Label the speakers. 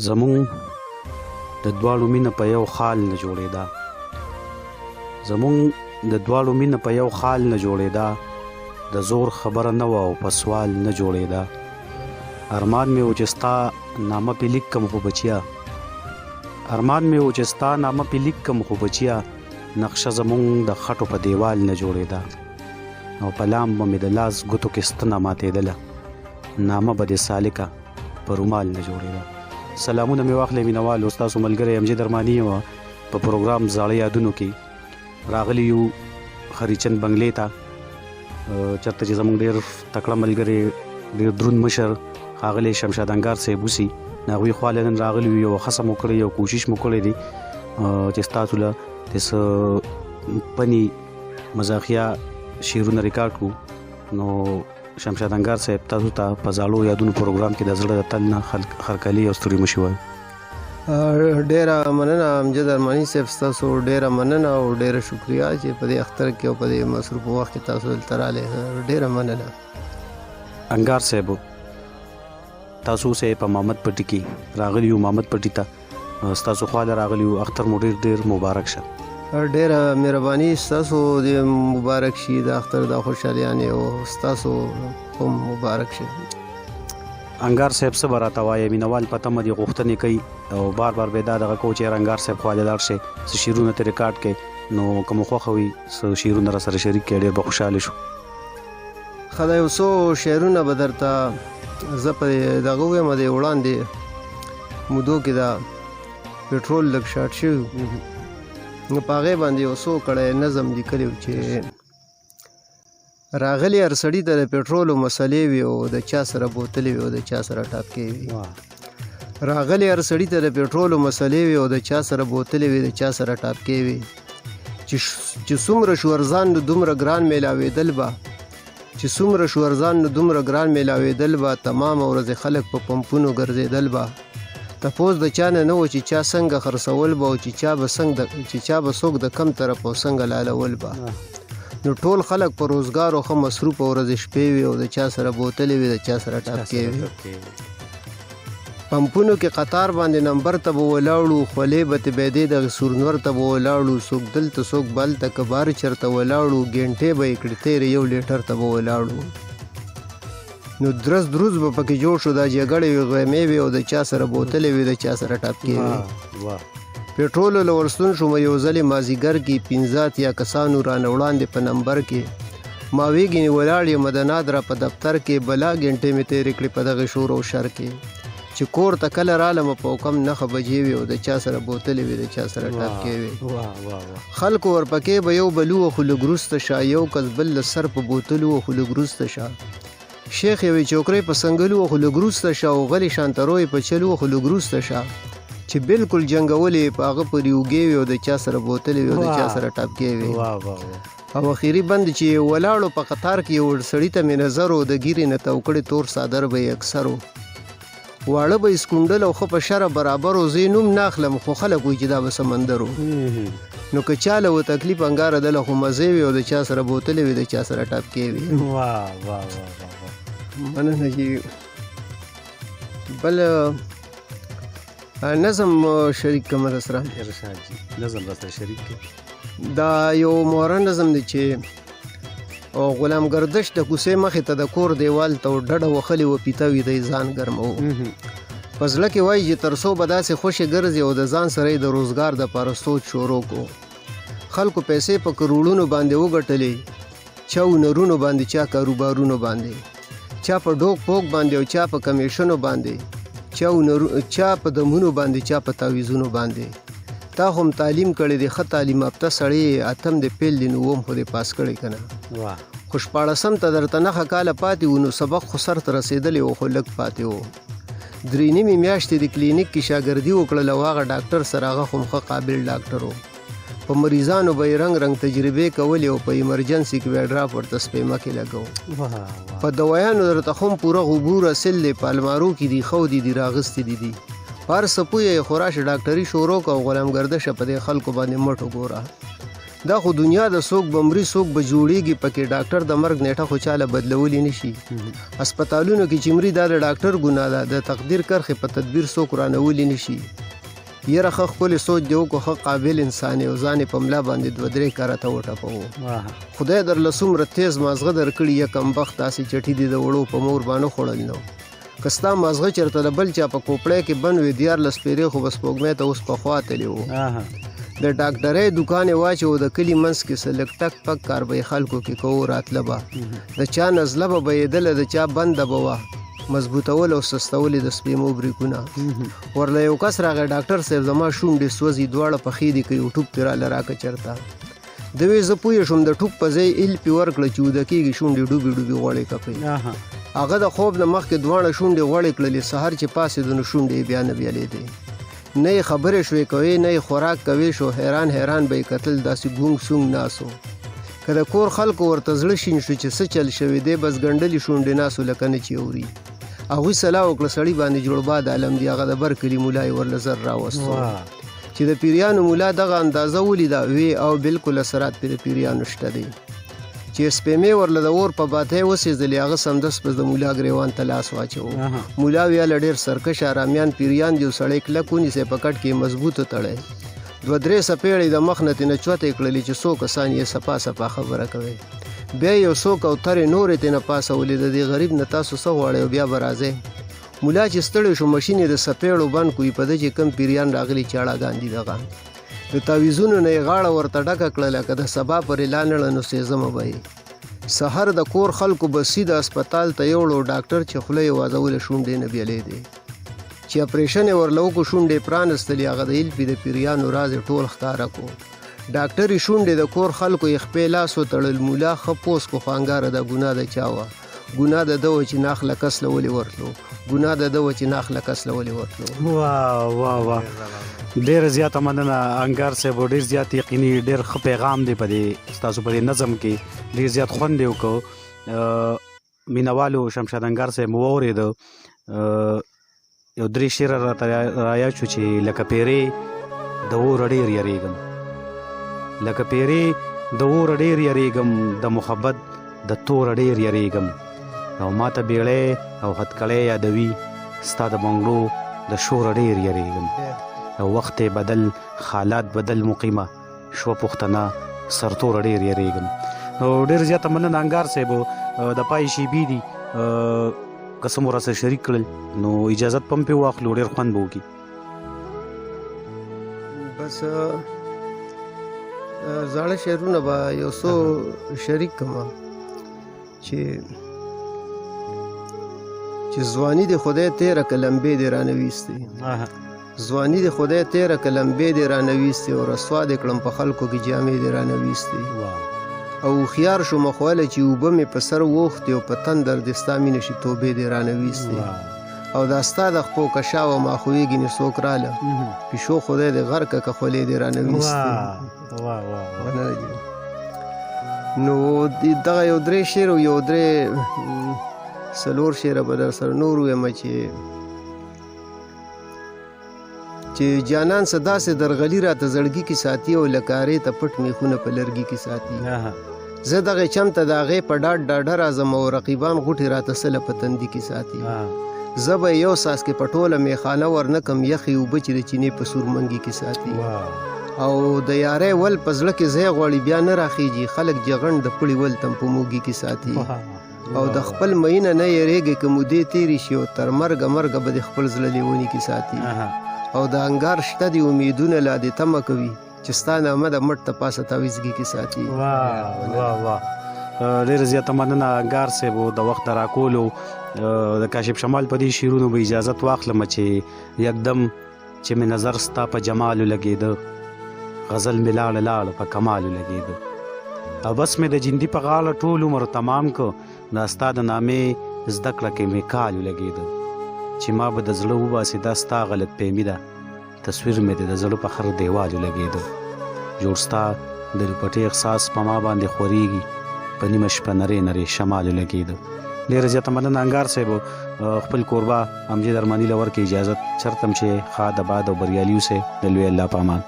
Speaker 1: زمونږ د دواړو مینه په یو خال نه جوړېده. زمونږ د دواړو مینه په یو خال نه جوړېده. د زور خبره نه وه او په سوال نه جوړېده. ارمان مې و چې ستا نامه پې لیک کم خو بچیا. ارمان مې و چې ستا نامه پې لیک کم خو بچیا، نقشه زمونږ د خټو په دیوال نه جوړېده. او په لام به مې د لاس ګوتو کې ستنه ماتېدله. نامه به دې سالکه په رومال نه جوړېده. سلامونه مې واخلئ مینوالو، ستاسو ملګری امجد ارماني یم. په پروګرام زاړه یادونو کې راغلی یو خریچند بنگلې ته، چېرته چې زموږ ډېر تکړه ملګری، ډېر دروند مشر ښاغلی شمشاد انګار صاحب اوسي. د هغوی خوا له نن راغلي یو، یوه هڅه مو کړې، یو کوشش مو کړی دی چې ستاسو له د څه پني مزاحیه شعرونه ریکارډ کړو. نو شمشاد انګار صاحب، تاسو ته په زاړو یادونو پروګرام کې د زړه د تل نه خرکلي او ستړي مشي وایو.
Speaker 2: ډیره مننه امجد ارماني صاحب، ستاسو ډیره مننه او ډیره شکریا چې په دې اختر کې او په دې مصروف وخت کې تاسو دلته راغلئ. ډیره مننه.
Speaker 1: انګار صاحب، تاسو اوسئ په محمد پټي کې راغلي یو، محمد پټي ته ستاسو خواله راغلي یو. اختر مو ډیر ډیر مبارک شه.
Speaker 2: ډیره مهرباني، ستاسو دې مبارک شي د اختر د خوشحالیانې او ستاسو هم مبارک شي.
Speaker 1: انګار صاحب، څه به راته وایې؟ مینوال په تمه دي، غوښتنې کوي او بار بار به دا دغه کوو چې انګار صاحب خواله لاړ شي، څه شعرونه ترې ریکارډ کړي. نو که مو خوښه وي، څه شعرونه را سره شریک کړئ، ډېر به خوشحاله شو.
Speaker 2: ښه ده، یو څو شعرونه به درته زه په دغه ووایم. د وړاندې مودو کې دا پټرول لږ شارټ شوي، نو په هغې باندې یو څو کړی نظم لیکلی و چې راغلی هر سړي ته د پټرولو مسلې وي او د چا سره بوتلې وي او د چا سره ټاپکې وي. راغلی هر سړي ته د پټرولو مسلې وي او د چا سره بوتلې وي، د چا سره ټاپکې وي. چې څومره شو ارزان نو دومره ګران میلاوېدل به، چې څومره شو ارزان نو دومره ګران میلاوېدل به. تمامه ورځ خلک په پمپونو ګرځېدل به، تپوس د چا نه نه و چې چا څنګه خرڅول به او چې چا به څنګه، چې چا به څوک د کم طرف او څنګه لالول به. نو ټول خلک په روزګارو ښه مصروف ورځې شپې وي او د چا سره بوتلې وي، د چا سره ټاپکې وي. پمپونو کې قطار باندې نمبر ته به ولاړو، خولې به ترې بهدې دغې سور نور ته به ولاړو. څوک دلته، څوک بلته، که بهر چېرته ولاړو، ګنټې به یې کړې تېرې، یو لیټر ته به ولاړو. نو درز دروز به پکې جوړ شو، دا جګړې وې، غیمې وې او د چا سره بوتلې وې، د چا سره ټاپکې وې. پټرولو له ورستون شوم یو ځلې مازیګر کې، 85 کسانو رانه وړاندې په نمبر کې. ما ویګینې ولاړ یم د نادرا په دفتر کې، بلا ګنټې مې تېرې کړې په دغې شور او شر کې. چې کور ته کله رالم په کم 9 بجې وې او د چا سره بوتلې وې، د چا سره ټاپکې وې. خلکو ورپکې به یو بل وخو لږ وروسته شه، یو کس بل له سر په بوتلو وخو لږ وروسته شه. شیخ یوې چوکرۍ په څنګلو وخو لږ وروسته شه او غلې شانته روی په چلو وخو لږ وروسته شه. چې بالکل جنګولې په هغه پورې اوږې وې او د چا سره بوتلې وې او د چا سره ټاپکې وې. او اخیری بند چې ولاړو په قطار کې یو سړي ته مې نظر و، د ږیرې نه تاو کړی تور څادر به یې اکثر و، واړه به یې سکونډل او ښه په شرع برابر و. زه یې نوم نه اخلم خو خلک وایي چې دا به سمندر و. نو که چا له و تکلیف انګاره دله خو مزې وي او د چا سره بوتلې وي، د چا سره ټاپکې وي. مننه جي. بل نظم شریک کوم سره.
Speaker 1: ارشاد جی، نظم را سره شریک کړئ.
Speaker 2: دا یو مورن نظم دی چې او غلام ګردش د کوڅې مخې ته د کور دیوال ته ډډه وخلې و پیته وي دی ځان ګرمو. په زړه کې وایي چې تر څو به داسې خوشې ګرځي او د ځان سره یې د روزګار دپاره سوچ شروع کو. خلکو پیسې په کروړونو باندې وګټلې، چا هنرونو باندې، چا کاروبارونو باندې، چا په ډوک پوک باندې او چا په کمیشنو باندې، چا هنرو، چا په دمونو باندې، چا په تعویذونو باندې. تا هم تعلیم کړی دی، ښه تعلیم یافته سړی یې، اتم دې پیل دی نو اووم خو دې پاس کړی که نه؟ خو شپاړسم ته درته نهه کاله پاتې وو، نو سبق خو سر ته رسېدلی و خو لږ پاتې و. 3.5 میاشتې د کلینیک کې شاګردي وکړله او هغه ډاکټر سره، هغه خو هم ښه قابل ډاکټر و. په مریضانو به یې رنګ رنګ تجربې کولې او په ایمرجنسي کې به یې ډراپ ورته سپیمه کې لګو. په دوایانو درته هم پوره غبور حاصل دی، په المارو کې دي، خو دي دي راغستې دي دي، په هر څه پوه یې. خو راشه ډاکټري شروع کړه او غلام ګردشه په دې خلکو باندې مټ وګوره. دا خو دنیا ده، څوک به مري څوک به جوړیږي پکې، ډاکټر د مرګ نیټه خو چاله بدلولی نشي. هسپتالونو کې چې مري دا د ډاکټر ګناه ده، د تقدیر کرښې په تدبیر څوک ورانولی نشي. یره ښه ښکلی سوچ دې وکړو، ښه قابل انسان یې او ځان یې په ملا باندې دوه درې کرته وټپوو. خدای درله څومره تیز مازغه درکړي، یه کمبخت داسې چټي دې د وړو په مور باندې خوړل نو. که ستا مازغه چېرته د بل چا په کوپړۍ کې بند وي، 13 پیرې خو به سپوږمۍ ته اوس پخوا تللی وو. د ډاکټرۍ دوکان یې واچوه، د کلي منځ کې څه لږ ټک پک کار به یې خلکو کې کوو، راتله به د چا نزله به بهېدله، د چا بنده به وه، مضبوطول او سستول یې د سپېمو بریکونه. ورله یو کس راغی، ډاکټر صاحب زما شونډې سوځي، دواړه پخې دي، که یو ټوپ پرې راله راکه چېرته. ده وی زه پوه شوم، د ټوپ په ځای ایل پې ورکړه چې اوده کېږي، شونډې ډوبې ډوبې غوړې کپې. هغه د خوب نه مخکې دواړه شونډې غوړې کړلې، سهار چې پاڅېدو نو شونډې یې بیا نه بیلېدې، نه یې خبرې شوې کوې، نه یې خوراک کوې شو، حیران حیران به یې کتل، داسې ګونګ سونګ ناست و. که د کور خلکو ورته زړه شین شو چې څه چل شوی دی، بس ګنډلې شونډې ناست و لکه نه چې اوري. هغوی سلا وکړه، سړي باندې جوړ باد عالم دی، هغه د بر کلي ملا یې ورله زر راوستو. چې د پیریانو مولا دغه اندازه ولیده، وی او بالکل اثرات پرې د پیریانو شته دی. چې سپېمې ورله د اور په باتۍ وسېځلې، هغه سمدست پس د مولا ګریوان ته لاس واچوو. مولا وی هله ډېر سرکش آرامیان پیریان دي، او سړی کلک ونیسئ، په کټ کې یې مضبوط وتړئ. دوه درې څپېړې د مخ نه ترېنه چوتې کړلې چې څو کسان یې سپا سپا خبره کوي. بیا یې یو څو کوترې نورې ترېنه پاڅولې، د دې غریب نه تاسو څه غواړئ او بیا به راځئ. ملا چې ستړی شو، مشین یې د څپېړو بند کوي، په ده چې کوم پیریان راغلي چاړاګان دي، دغه د تعویذونو نه یې غاړه ورته ډکه کړله، که د سبا پورې لا نړه نو سېزمه به یې. سحر د کور خلکو به سیده هسپتال ته یوړو، ډاکټر چې خوله یې وازوله شونډې نه بیلېدې. چې اپریشن یې ورله وکړو، شونډې یې پرانستلې، هغه د ایلپي د پیریانو راز یې ټول ښکاره کړو. ډاکټرې شونډې د کور خلکو یې خپې لاس وتړل، مولا ښه پوس کو، خو انګاره دا ګناه د چا وه؟ ګناه د ده وه چې ناخله کس له ولې ورتلو، ګناه د ده وه چې ناخله کس له ولې ورتلو.
Speaker 1: واه واه واه، ډیره زیاته مننه انګار صاحب، ډیر زیات یقیني ډیر ښه پیغام دی په دې ستاسو په دې نظم کې، ډیر زیات خوند یې وکړ. مینوالو شمشاد انګار صاحب مو واورېده، یو درې شعره راته رایاد شو چې لکه پیرې د اوره ډېر یریږم، لکه پیرې د اوره ډېر یریږم، د محبت د توره ډېر یریږم، او ماته بیړۍ او هتکړی یادوي، ستا د بنګړو د شوره ډېر یریږم، او وخت بدل حالات بدل مقیمه شوه پښتنه سرتوره ډېر یریږم. نو ډېر زیاته مننه انګار صاحب، د پای شیبې دي که څه مو راسره شریک کړل نو اجازت پم پې واخلو، ډېر خوند به وکړي.
Speaker 2: بس زاړه شعرونه به یو څو شریک کړم چې چې ځواني دې خدای تېره که لمبې دې رانه ویستې، ځواني دې خدای تېره که لمبې دې رانه ویستې، او رسوا دې کړم په خلکو کې جامې دې رانه ویستې، او هوښیار شوم خو هله چې اوبه مې په سر ووختې او په تندر دې ستا مینه شي توبې دې رانه ویستې، او دا ستا د خپو که شا وه ما خوېږي مې څوک راله، پیشو خدای دې غرقه که خولې دې رانه ویستې. مننه جی. نو دغه یو درې شعر او یو درې څلور شعره به در سره نور ووایم چې چې جانان څه داسې درغلي راته زړګي کې ساتي او لکارې ته پټ میخونه په لرګي کې ساتي. زه دغې چم ته د هغې په ډاډ ډاډه راځم او رقیبان غوټې راته سله په تندي کې ساتي. زه به یو څاڅکی په ټوله میخانه ورنه کم، یخې اوبه چې د چینې په سور منګي کې ساتي. او د یارۍ ول په زړه کې ځای غواړي بیا نه راخیږي، خلک جغڼ د پړي ول تم په موږي کې ساتي. او د خپل مینه نه یریږي که مودې تېرې شي، او تر مرګه مرګه به د خپل زړه لیوني کې ساتي. او د انګار شته دي امیدونه لا دې تمه کوي چې ستا نامه د مټ ته پاسه تاویزګي کې ساتي.
Speaker 1: واه واه واه، ډېره زیاته مننه انګار صاحب د وخت د راکولو. د کاشف شمال په دې شعرونو به اجازت واخلم چې یکدم چې مې نظر ستا په جمالو لګېده، غزل مې لاړه لاړه په کمالو لګېده، او بس مې د جندي په غاړه ټول عمر تمام که، دا ستا د نامې زده کړه کې مې کالو لګېده، چې ما به د زړه وباسي دا ستا غلط فهمي ده، تصویر مې د زړه په هر دیوالو لګېده، جوړ ستا د دوپټې احساس په ما باندې خورېږي، په نیمه شپه نرې نرې شمالو لګېده. ډېره زیاته مننه انګار صاحب، خپل کوربه امجد ارماني له ورکې اجازت، چرته هم چې ښاد آباد او بریالي اوسئ، د لوی الله په امان.